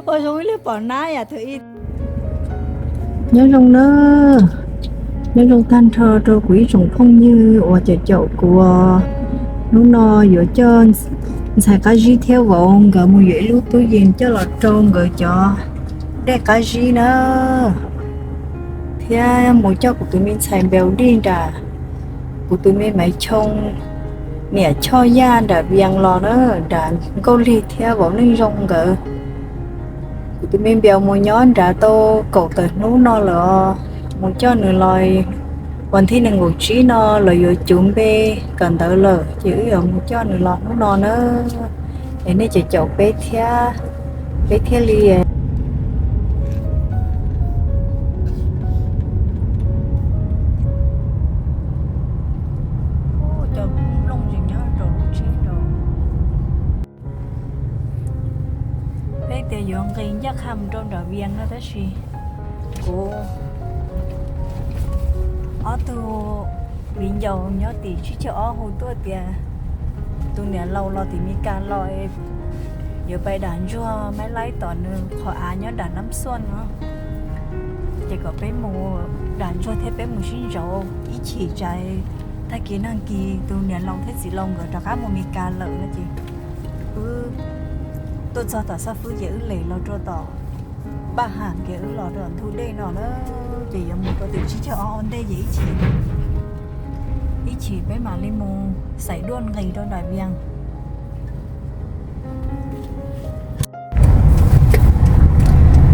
Ua zoo ib lub pom nab yam thaum ub. Nyob zoo na, nyob zoo tag nrho rau kuv ib tsoom phooj ywg uas caum caum kuv. Hnub no yuav coj ntxhais Qab Zib thiab vauv nkawd mus yuav ib lub tub yees coj los rau nkawd cov dej qab zib na, thiab mus coj kuv tus me ntxhais Npeus Dij nram kuv tus me Maiv Choo niam Choj Yaj nram Vias los na, nram Nkauj Lig thiab vauv Neej Zoo nkawd. Kuv tus me Npeus mus nyob nrad tau kaum tawm hnub no lawm os. Mus coj nws los, vas thib nees nkaum tsib no lawv yuav cuv npe kawm ntawv lawm ces wb yuav mus coj nws los hnub no na. Es nej caum caum peb thiab, peb thiaj li Cov nplooj zeem nyob rau lub tsheb rau. Peb tias yuav nqis ncaj qha mus rau nram Vias no tab sis kuv ob tug viv ncaus nyob tim tsib caug ob hu tuaj tias tus niam laus los tim Mes Kas los, yuav pais dam ntsuag Maiv Laib tom nws qhov av nyob nram Nab Xuaj no. Ces kom peb mus dam ntsuag thiab peb mus sib ntsauv ib chim tsam tag kis nag kis tus niam laus thiab txiv laus nkawd rov qab mus Mes Kas lawm no ces wb tuaj txog tom Xaj Fwb ces wb lem los rau tom Paj Ham ces wb los rau ntug dej no na. Ces yuav mus rau tim tsib caug ob ua ntej ces ib chim, ib chim peb mam li mus xaiv duaj nqis rau nram Vias.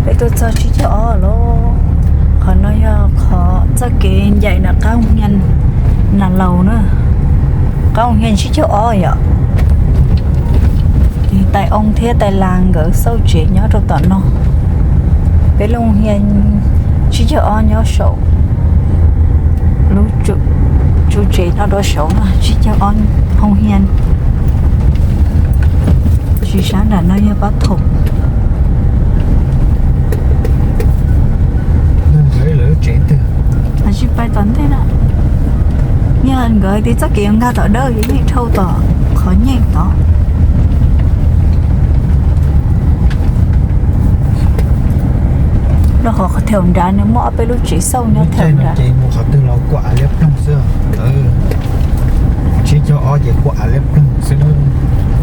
Peb tuaj txog tsib caug ob lawm. Qhov no yog qhov txoj kev ncaim nram qab Hoo Hias Nas Laus na. Qab Hoo Hias tsib caug ob yom. Tais Oo thiab Tais Las nkawd xauj tsev nyob rau tom no. Peb lub Hoo Hias tsib caug ob nyob saum lub tsu tsev no rau saud no, tsib caug ob Hoo Hias. Tsis sab nram no yog Pab Thoom. Tsis pais tom ntej na. Yog nkawd tias txoj kev yuav nkag tom dawb, yeej dhau tom qhov nyeej tod. Rau qhov thaum nrad nws muaj ob peb lub tsev xauj nyob thaum nrad. Ces mus qhov twg los kua av liab ploog xwb. Tsib caug ob ces kua av liab ploog xwb.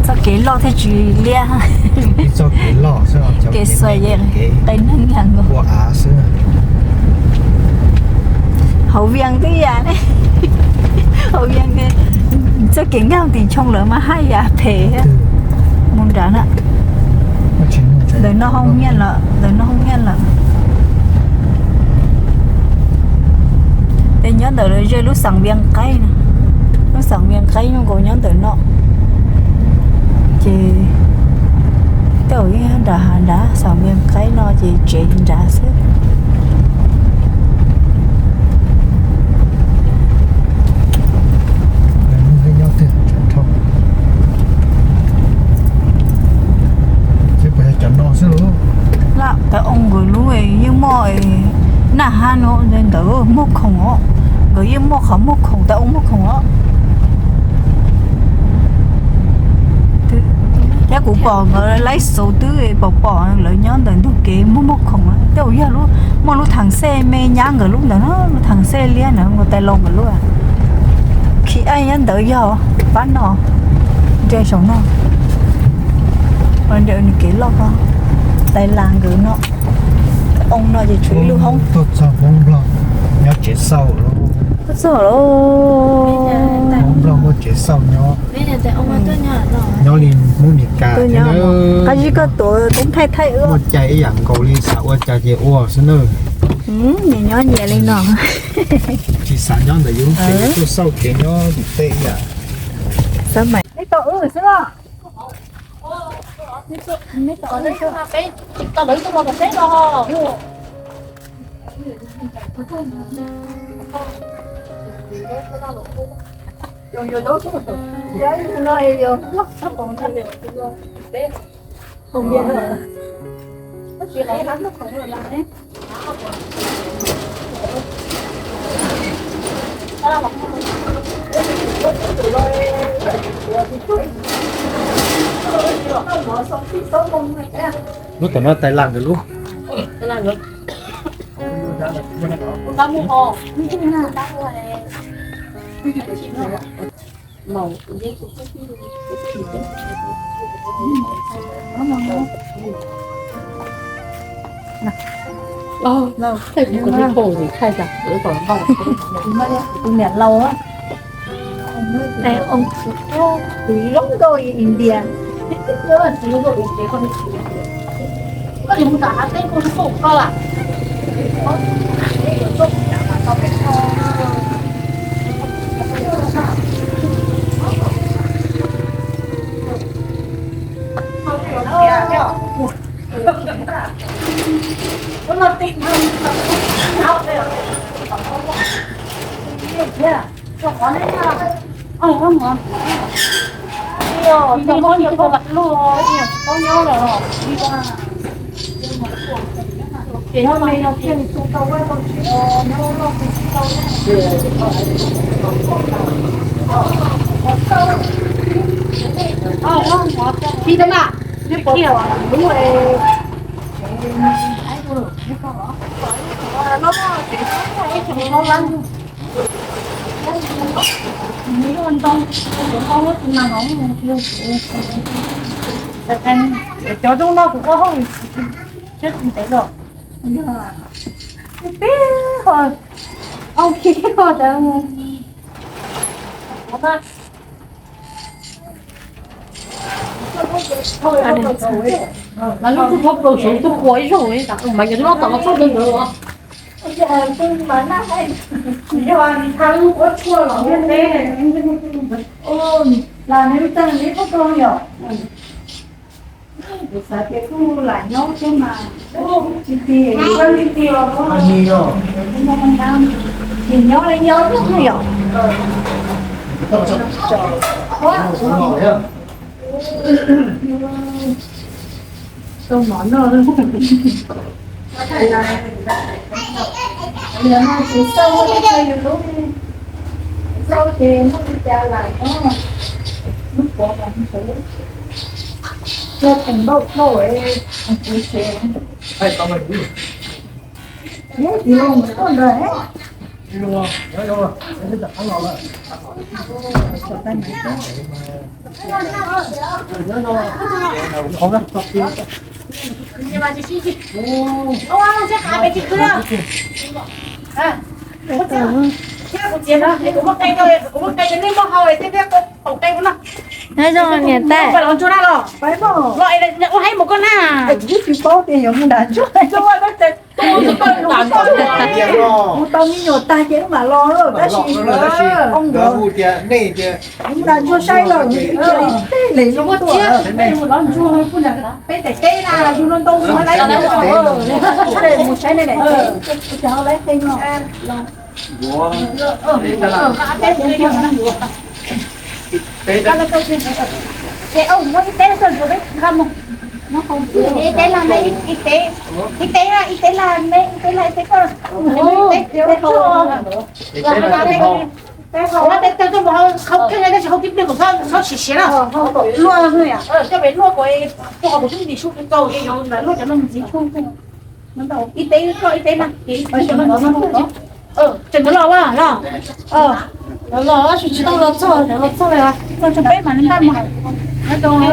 Txoj kev loj thiaj tsis liab. Txoj kev loj xwb, kev xuas yeej qe neeg yam nkaus. Kua av xwb. Hauv Vias twb yam ne. Hauv Vias txoj kev nkag tim Choo lawm mas haj yam phem. Mus nrad na. Ntawm no Hoo Hias lawm, ntawm no Hoo Hias lawm. Ces nyob ntawm lawv ze lub xeev Vias Qaib na. Lub xeev Vias Qaib nyob nkaus nyob ntawm no. Ces tej zaum yeej nram hav nrad, xeev Vias Qaib no ces tsev nrad xwb. Lam Tais Oo nkawd lub yeej muaj naj hab no ntawd muag khoom os. Nkawd yeej muaj qhov muag khoom, Tais Oo muag khoom os. Thiab kuv pom nkawd laib xauv twb pom pom lawv nyob ntawm ntug kev muag muag khoom. Tej zaum yog lub, muaj lub thaam xej me nyab nkawd lub ntawd na, lub thaam xej liab ntawd, nkawd Tais Laus nkawd lub. Khi aib nyob ntawd yog pab no, nres saum no. Nws kev loj, Tais Las nkawd no, Tais Oo no ces tshuav ib lub hoob. Tuaj txog Hmoob Nplog nyob tsev xauj lawm. Tuaj txog lawm. Hmoob Nplog muaj tsev xauj nyob. Nyob li Hmoob Mes Kas thiab na. Qab zib koj tuav tub thaij thaij wb. Muaj cai ib yam nkaus li, xav ua cas ces ua xwb na. Nyias nyob nyias li no. Tsis xav nyob ntawm yus lub tsev, tuaj xauj kev nyob tim tej ib yam. Xav mas. Neb tau wb xwb los? Neb tau wb xwb. Lub tom no tais las nkawd lub. Tus niam laus, tus zoo nkauj India. Cov zoo no kuv ua hauj lwm tsis ntev los. Peb ho, au, peb ho tas. Mas lub tub pob plaws saud tub qhua ib zaug, mas yog lub tom no txhob ntawd ntawd los. Yog thaum ub ua tshuaj los thiab ne. Las neb txeeg neb qhov rooj yom. Kuv xav tias kuj lam nyob thiab mas, tsis ti, kuj ti ti os. Tsis nyob li nyob thiab yom. Tau mov noj. Nim no kuv xauj YouTube, xauj ces muaj li cas lam nyob, lub pov mas ntxhov, yog teem npauj dhau, kuv ces nyob tiv los mus tuaj ntawd. Nyob zoo niam tais. Ua heev mus koj na. Kuv twb tsis paub tias yuav mus nram ntsuag. Kuv tau me nyuam tag ces wb mam los, tab sis hu tias nej tias mus nram ntsuag saib lawm, cia li tej li zoo tuaj. Peb tes teb na, yug no ntau mus lawm, mus saib nej daim teb, cov lawv tej no. Ib teb no, ib teb, ib teb no, ib teb, ib teb no, ib teb koj. Ua teb tawg tuaj mus hau kheej tab sis hau tib pliag kom txhob siav siav na. Luaj, coj pem luaj kom tuaj hauv kuv twb ntim su tau ces luaj cov no mus txiv tshuaj. Ib teb koj ib teb na, ces ib teb cov no mus. Tseem ntawd los los los, los los tsis tau los txog, los txog los txog peb mam li npaj mus. Hnub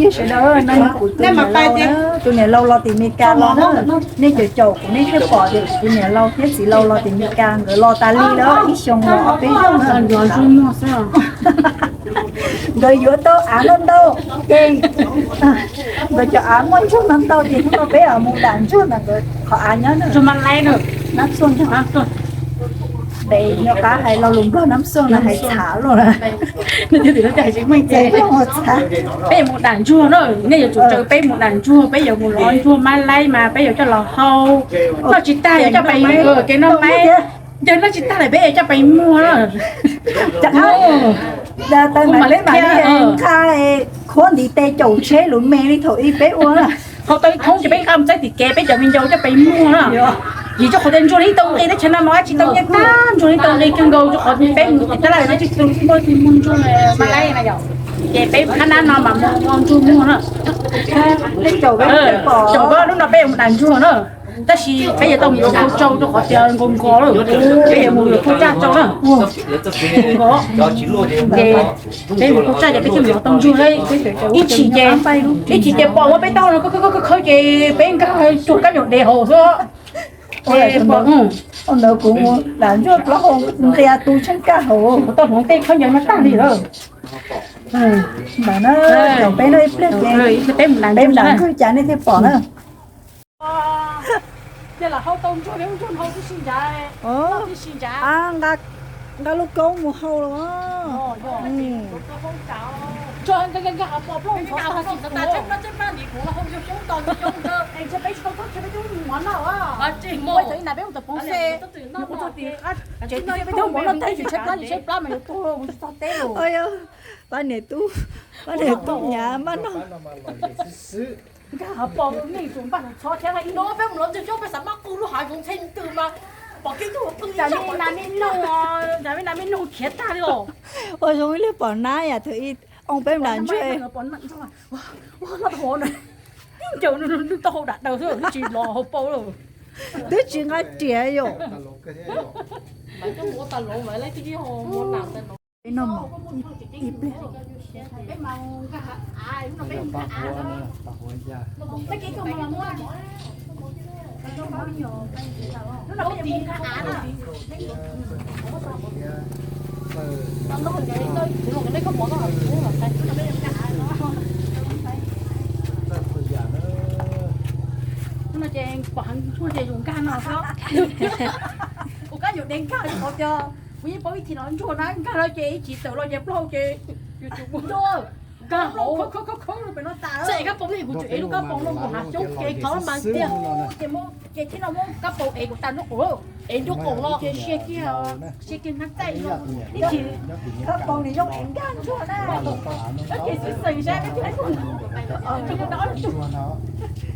yog sawv daws, tus niam laus, tus niam laus los tim Meskas los na. Nej caum caum kuv nej thiaj pom tias tus niam laus thiab txiv laus los tim Meskas, nkawd los tas li lawm ib xyoos los ob peb xyoos. Nkawd yuav tau av ntau ntau, ces nkawd cov av muaj ntsuag ntau ntau ces hnub no peb mus dam ntsuag ntawm nkawd qhov av nyob na. Nab Xuj, nab Xuj. Nyob qab hais lo lus Nplog nab xuj no hais txhav luaj na. Peb mus dam ntsuag na, nej yuav tsum caw peb mus dam ntsuag, peb yuav mus lov ntsuag mab laib mas peb yuav coj los hau. Noj tsis tag yuav coj pais kev noj maib, yog noj tsis tag lawm peb yuav coj pais muag na. Tau mam li mam li nqa khuab ntiv tes caum tsheb lus me li thaum ub peb ua na. Hau tau ib thoob ces peb nqa mus txaij tim kev, peb cov me ncau coj pais muag na. Vim rau qhov tias ntsuag li tau nqi teb chaws no mas tsis tau nyiaj tag, ntsuag li tau nqi kawg nkaus rau qhov peb mus tab laj no tsis tau tsis muaj ntsuag mas laib na yom. Ces peb qhab nab no mas mus ntsuag muag na. Caum lub no peb mus nram ntsuag na. Tab sis peb yuav tau mus yuav kua tsau rau qhov tias nkaus nkaus lawm, peb yuav mus yuav kua tsaj tsau na. Nkaus ces peb mus kua tsaj ces peb coj mus yuav tau ntsuag, ib chim ces, ib chim ces pom ua peb taub hau no khawb khawb khawb ces peb nkag tsuag kab nyuam dev hauv xwb. Ntawd kuv mus lam ntsuag plaub hau nqia tu tsheej kaj hauv, kuv tau hloov tej khaub ncaws no tag li lawm. Ntawd na, peb no ib pliag ces peb lam nkag cas nej thiaj pom na. Ces lam hau tau ntsuag li ntsuag hau tib si ntsav, tib si ntsav. Nqa lub koob mus hau los. Ntshe peb tsis tau thawj chaw peb twb mus mov noj. Ua txawm ib nas peb mus tawm poov xe, mus ua txog tim tsev peb twb mov noj tag, tsis tshaib plab, tsis tshaib plab mas yuav tuag mus tsis txog teb lawm. Pab niam tub, pab niam tub nyav npaj noj. Nkag pom nej tus npaj txhob thiab, ib hnub peb mus lov ntxwg coob peb xav maj qw lub hav zoov ntxhe ntws mas pom kev tug qw. Tsam me nas me noog, tsam me nas me noog khiav tag li os. Ua zoo ib lub pom nab yam thaum ub peb nram ntsuag. Tib ncaws tau hau dam daws xwb twb tsis los hauv paus lawm. Twb tsis nqa riam yom. Peb noj mov ib pliag. No ces pom heev ntsuag ces yus nkag no xwb. Ua kab nyuam dev nkag li qhov tias kuv yeej paub ib chim no ntsuag na nkag no ces ib chim tawm los ces plaub hau ces yus tsum mus nkag hauv. Ces kab paus ne kuv tsum ev lub kab paus no kuv hav xyoob kev qhov mas tiag. Ces thiab no muab kab paus ev kuv tas nruab qaum, ev nruab qaum no ces sia kiag, sia kiag hnab txaij no. Ib chim kab paus nws zoo ev nkag ntsuag na. Kab ces xwb xeem saib peb tus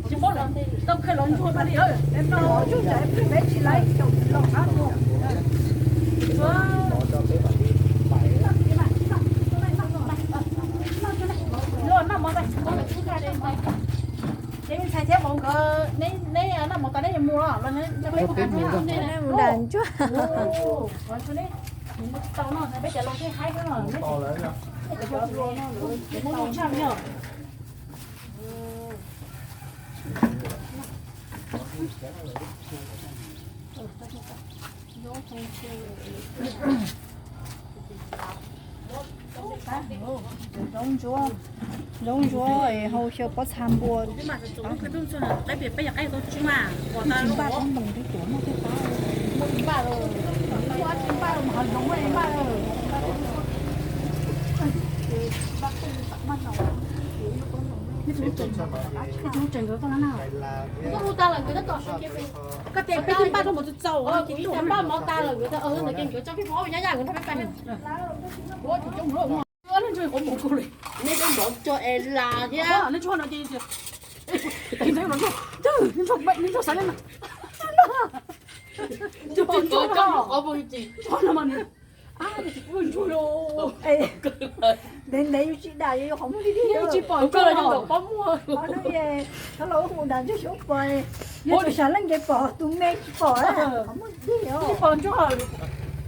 tsis paub tau khawb los ntsuag no li. No ntsuag tsam peb tsis laib caum los qab mus. Noj mov, ces me ntxhais thiab vauv nkawd, neb noj mov tas neb yuav mus los? Neb mus nram ntsuag. Tsis tau no peb cov laus thiaj haib xwb no. Neb cov laus, neb cov laus tshaj me nyuam. Zaub ntsuab, zaub ntsuab hau xyaw pob txha npua. Ib tsis npaj tau npoo twb tuav muaj tej qab. Koj tias peb twb npaj rau mov txaus txaus, kuv ib tug npaj mov tas lawm, nkawd tias nkawd tso peb pov nyab yaj nkawd nrog peb pais. Ua tus coob mus lawm, nej peb mov cog es las thiab. Ntsuag no ces, ntsuag xav li no, ntsuag no mas nws, ntev ntev yus tsis dam yus qhov muag li li, tsis pom koj los yus pob muag. Thaum los mus dam ntsuag xyov pom, yus tus sab leej ces pom tus me tsis pom, qhov muag dig os. Tsis pom ntsuag,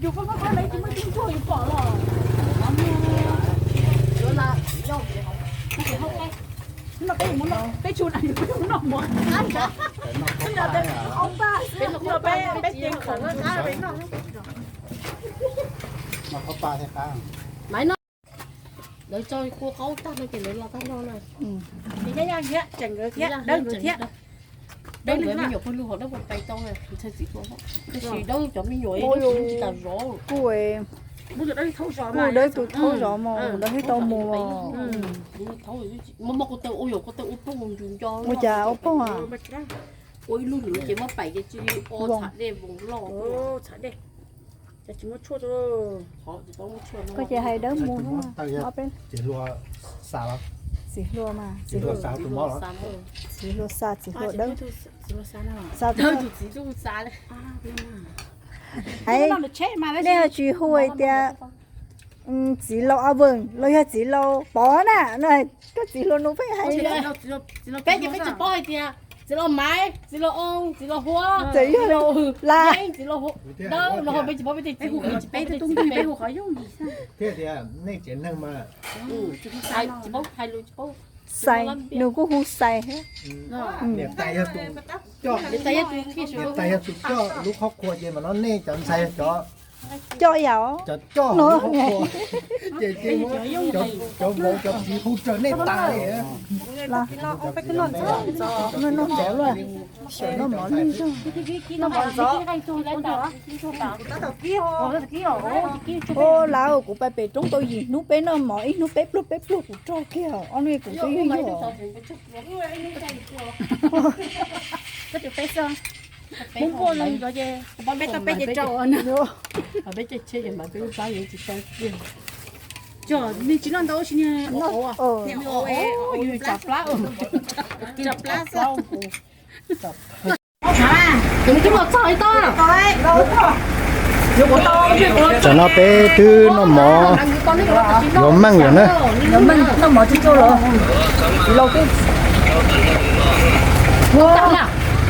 yus pom pom pom lawv tsis muaj tus ntsuag yus pom los. No peb mus noj, peb tshua na yus peb mus noj mov. Peb, peb ces qhov no peb noj. Lawv tso kua qaub tag no ces lawv los tag no na. Ces Yaj Yaj thiab Tseem nkawd thiab Dawb nkawd thiab. Dawb nkawd me nyuam pawg lug hauv Dawb puas pais tau, ntxhais txiv tuaj, tab sis Dawb cov me nyuam tsis tas zov. Kuj Dawb tus thaub zov mas Dawb thiaj tau mus os. Muaj muaj ko taw ua, yog ko taw ua ploog ncu nco. Ua cas ua ploog a? Ua ib lub lwm ces muab paim ces cia li ua txham dej voos loj. Koj ces hais Dawb mus. Ces luag xa los, Txiv hluas mas, txiv hluas xa, txiv hluas dawb. Xa, nej ho tsis hu hais tias txiv laus A Veem los yog txiv laus Pov na, no koj txiv hluas nus pheej hais. Peb ces peb tsis paub hais tias txiv laus Maiv, txiv laus Oo, txiv laus Huab, txiv laus Yeeb, txiv laus Dawb no, peb tsis paub, peb tsis paub, peb tsis paub, peb hu qhov yooj yim xwb. Thiab tias nej tsev neeg mas tsis paub hais lus, tsis paub. Xais, nws kuj hu Xais thiab. Niam tais yog tus coj, niam tais yog tus coj lub qhov qhua ces mas no nej cov ntxhais yog cov coj yam os. Cov coj lub qhov qhua ces cov vauv cov txiv hu raws nej tas li. Noj ntxov luaj, xyaum noj mov lwj zog. Ua lawm kuv pais pem roob tau yim hnub peb noj mov, ib hnub peb pluag peb pluag kuv rog kiag, ob hnub kuv twb yeej yog. Peb tau peb ces rau. Peb caij tsheb ces mas peb lub plab yuav tsis tau kiag. Cog, nws tsis noj ntau ua si, nws ua ua, yus tsav plab, tsav plab. Tam no peb twb noj mov yuav meej lawm na. Tsuag tsuag lawm.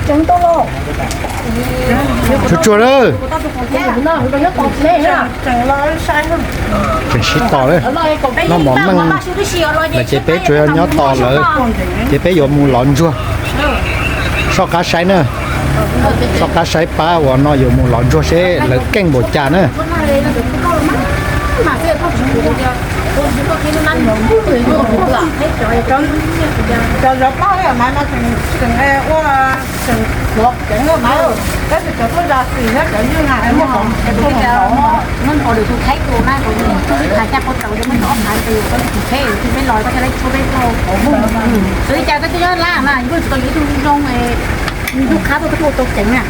Tseem sib tos lawm. Noj mov meej lawm ces peb tsuas yog nyob tos lawv, ces peb yuav mus lov ntsuag. Soj qab saib na, soj qab saib pab uas no yuav mus lov ntsuag seb lawv keej npaum cas na. Cov zov paj mas tseem ua, tseem hluav ceev lawm mas, tab sis cov tuaj zas xis thiab cov ywg na, muab nws tus thaib tus na, kuv tus thaib xya pua tawv, muab nws ob phav tus, koj tus thaib tus peb los koj thiaj li tshuab peb tau. Xyov li cas koj twb nyob lab mas yus tsis tau yuav ib tug zoo, yus qab tuaj koj twb ua tau ceev na.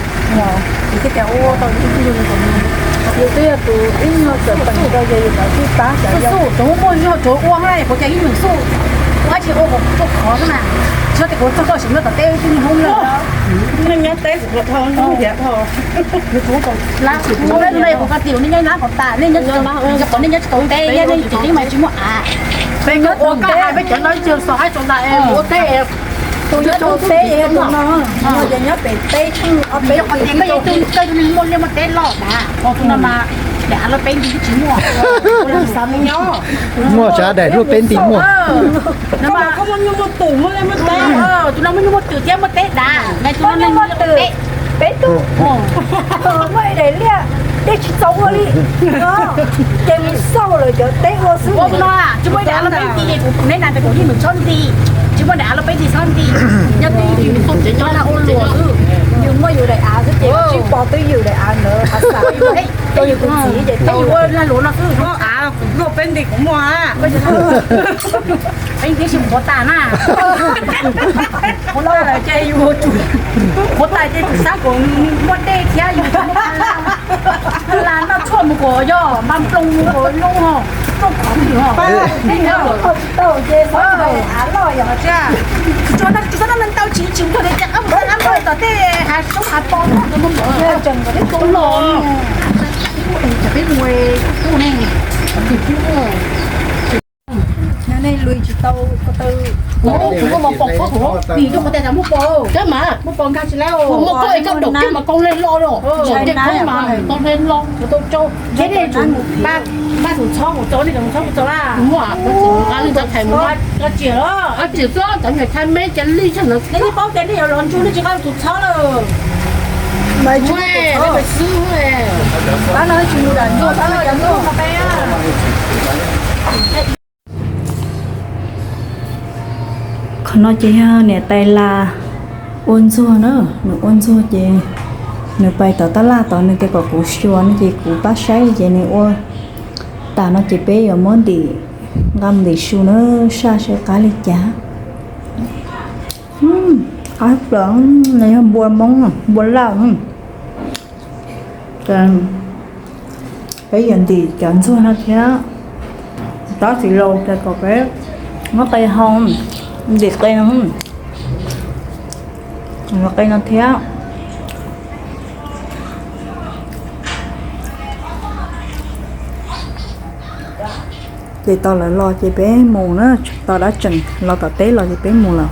Yus thiaj tias ua tau ib tug zoo li. Yus twb yog tus ib nyuag txawm peem rau ces yus kav tsij pab xwb. Tsuas muaj muaj zog tsuas ua na, kuv cas ib nyuag xub ua dab tsi ua kom tsuas khov xwb na. Tsis yog tias kuv txog koj sim nyob tom teb twb nyob hoob lawm. Nej nyob teb kuv dhau, kuv dhau. Kuv nyob lab kuv koj tias nej nyob lab kom tas, nej nyob, yog kom nej nyob tsis tau teb, nej tsev teb mas tsis muaj av. Peb ua kaj hais peb cov no tsis xov haib tso ntas ua teb. Tus nyob tau teb es tus no, no ces nyob pem teb, ob peb, koj tus neeg muaj liaj muaj teb loj tas, tus no mas daim av loj peb nti twb tsis muaj. Muaj tsav daim luaj peb nti muaj. Tus no muaj nyuj muaj twm thiab muaj teb dav, tus no muaj teb. Peb tug muaj ib daim liaj dej tsis txaus ua li, ces mus xauj lawv cov teb ua xwb. Ua no tsis muaj daim av loj peb nti, kuv neb na, kuv yeej mus txhob nti, tsis muaj daim av loj peb nti txhob nti. Nyob twj ywm txhob tsev nyob na ua luam xwb. Yus muaj yus daim av xwb ces tsis pom twj ywm daim av ntawd, av xav rau yus tus txiv ces tau. Yus ua lag luam no xwb, av luaj peb nti kuv muaj. Peb nti sim quav tas na. Quav tas lawm ces yus, quav tas ces tus sab kom muaj dej thiab yus muaj la noj tshuaj mus kom yog npaj nploos mus kom lub ho, tshuaj khov twg ho. Tsis tau ces av loj yog tsis tau, tsis tau ntau tsis tsis muaj li cas, qab mus qab mus tom tej hav soob hav to, tseem kom peb los, peb mus, peb mus ne. Nej lui tsis tau ko taw. Kuv muaj mos pos khaub hauv, tis rau ko taw tas muaj pos. Kab mas muaj pos nkag tsis lawm. Kuv muaj koj ib kab daum kiag mas koj hle lo los. Tsis hais tias khaub mas koj hle lo kuv tau rau. Thiab nej tsum npaj tus txhob kuv txaus, nej cov tus txhob kuv txaus na. Muaj, koj tsis nqa li cov thais mus. Koj tsis los, koj tsis txhob cov nyuam thaj me cov lij zog ntawd. Nej twb paub tias nej yuav los ntsug nej tsis nqa tus txhob lawm. Mas tsis muaj tus txhob xwb. Pab no tsis mus dam ntsuag, pab no cov ntsuag. Qhov no ces yog niam tais Las ua ntxuag na, nws ua ntxuag ces nws pais tom tab laj tod nws tias kom kuv xyuas no ces kuv pab saib ces nws ua tas no ces peb yuav muab ntim nqa ntim su na, saj saib qab li cas. Qab plaws, nws yog npua Hmoob, npua Lauj. Peb yuav ntim cov ntxuag no thiab, tab sis los ces kom peb Muab qe hau, ntim qe no, qe no thiab. Ces tos lawv los ces peb mus na, tos dab tseem los tom teb los ces peb mus lawm.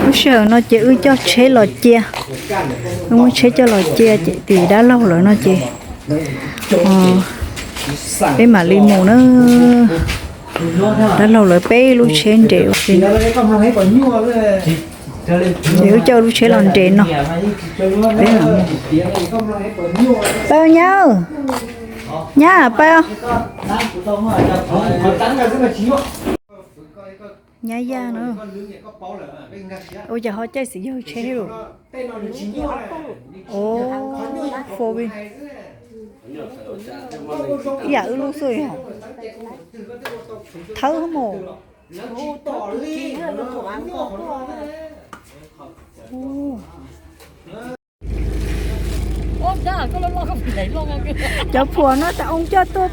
Lub sij hawm no ces wb coj tsheb los cia, wb muab tsheb coj los cia ces tim dab laug lawv no ces peb mam li mus na. Dab laug lawv peb lub tsheb nres ua si. Ces wb coj lub tsheb los nres no. Peb mam mus. Pab nyab, nyab pab. Nyab Yaj na. Ua cas ho caij txiv yawg tsheb lawm? Ib yam wb lub xwb. Thawb mus. Cov phuam no tas oo coj tuaj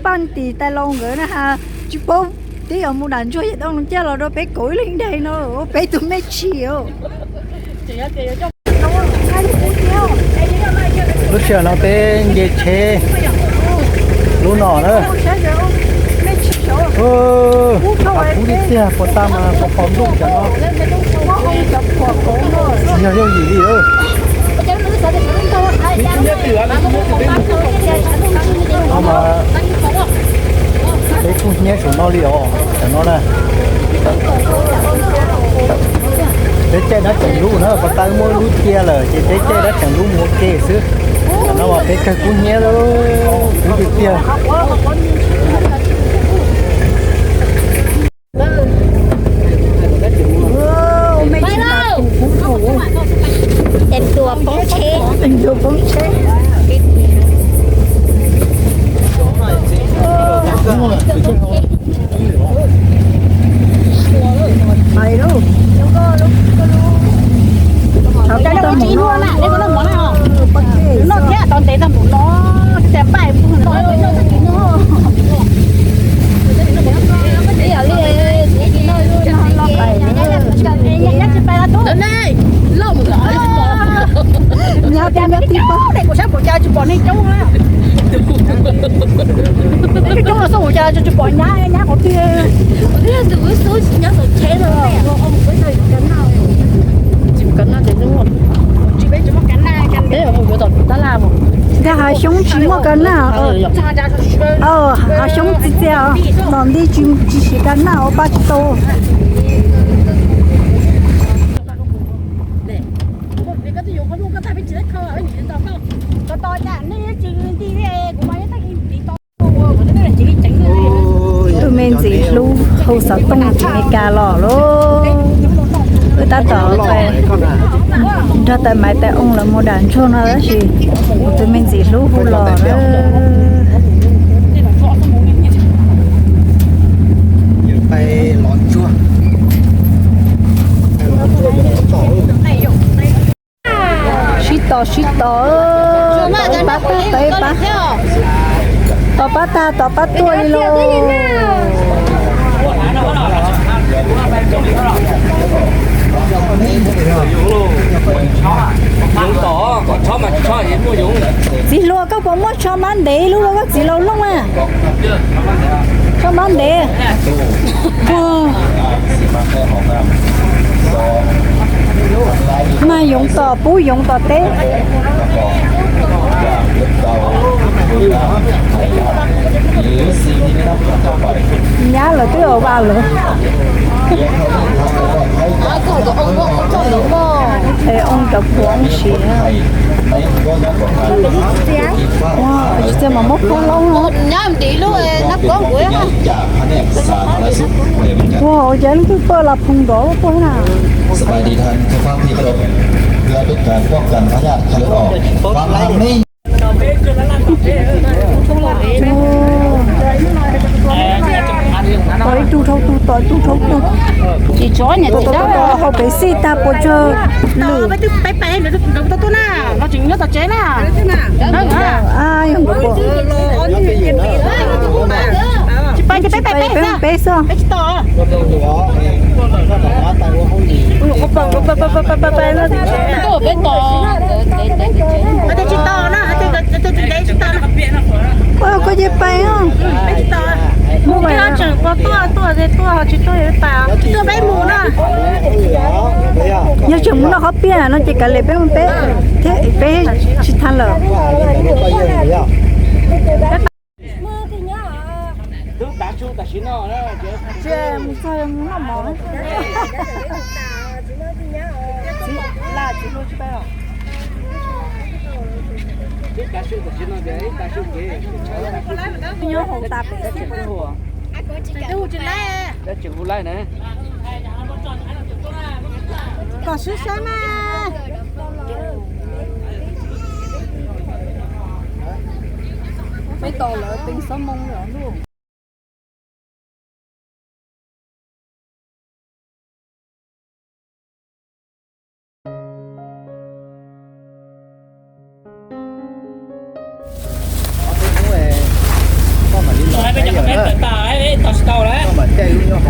paj ntim tais laus nkawd na has, tsis paub, twb yuav mus dam ntsuag ces tas oo coj los rau peb kauv ib leeg daig no, peb tus me tshis. Lub sij hawm no peb nce tsheb lub no na. Kub tiag tiag, puas tag mas pos pos ntuj cov no. Tsis yog yooj yim li. Peb kub hnyiab saum no li os, cov no na. Peb caij dab tseem lub na, puas tag muab lub cia lawm ces peb caij dab tseem lub mus ua ke xwb. Cov no mas peb kawg kub hnyiab lawm, kub tiag tiag. Tes tuas poob tsheb. Tes tuas poob tsheb. Hais lauj. Tau tsis muaj na, nej koj noj mov na. Noj thiab tau ntev tau mus no, tsis tias paj no. Nyab tsis pais tub. Nyab tib nyab tib pab. Kuv sab kuv cas tsis pom neeg coob na. Coob los xub kuv cas tsis pom nyab, nyab qhov twg. Nkag hav xyoob tsis muaj kav naj. Hav xyoob txias txias, tom nti tsis siv kav naj ua paj tsis tau. Tus me ntxim hlub hu xov tooj tsis Meskas los lauj. Wb tab tom nrog tais maiv tais oo lawv mus dam ntsuag no tab sis tus me ntxim hlub hu los na. Sib tos sib tos, tos pab tag tos pab, tos pab tag tos pab tuaj li lauj. Txiv hluas, koj puas muaj tsho mab ntev lub rau koj txiv laus looj a? Tsho mab ntev. Mag yoov tom pub yoov tom teb. Nyab lawv twb ua vas lawm. Es oo cov phuam siav. Tsis txias mas muab pub lauj. Ua cas leej twg paj las phoov nrov tuaj na. สบายดีท่านทุกท่านที่เคารพ เพื่อเป็นการป้องกันพยาธิไข้เลือดออก ฟังทางนี้ Tom ib tug dhau tug, tom ib tug dhau tug. Tsis tso nyam tsis dab hau pem xij tag puas tsawg lwm. Peb peb no tsis nyob tom tsev na. Yog nkawd puas. Peb xwb. Peb tsis tau. Peb tsis tau. Koj ces pais. Peb tsis tau. Mus tseem tuaj tuaj tuaj tsis tuaj pais. Tuaj peb mus na. Yog tseem mus noj qhov piaj no ces kav liam peb mus peb thiab peb tsis tau lawm. Mus txog mus noj mov. Nyob hauv tas pem xwb. Kom sib sab na. Peb tos lawv pes xob moo lawm lauj. Koj mam li los, koj mam caij lub nyuag